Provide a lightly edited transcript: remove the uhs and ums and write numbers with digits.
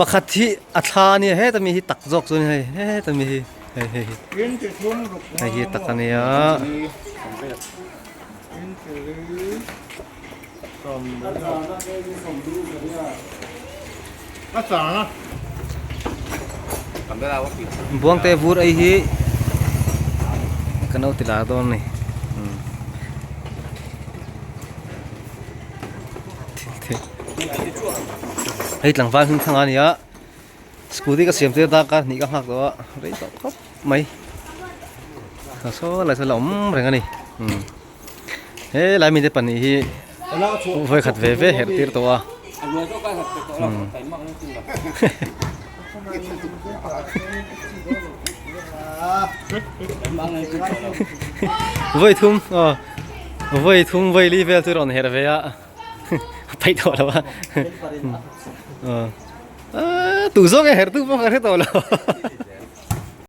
Pakhat hi a thla a nia heta mi hi tak zawk chu a ni hei heta mi hi hei hei hi hei hi tak a nia. Buangte vur ei hi ka no ti lar dawn a ni. Hei tlangval hming thlang a ni a scooty ka siam tir dak a hnih ka nghak tawh a rei tawh khawp mai saw lai saw la awm reng a ni he lai mite pahnih hi vawikhat ve ve herh tir tawh a Vawi thum aw vawi thum vawi li vel chu rawn herh ve a a paih tawh lo a aw tu zawk e herh tu pawh ka hre tawh lo.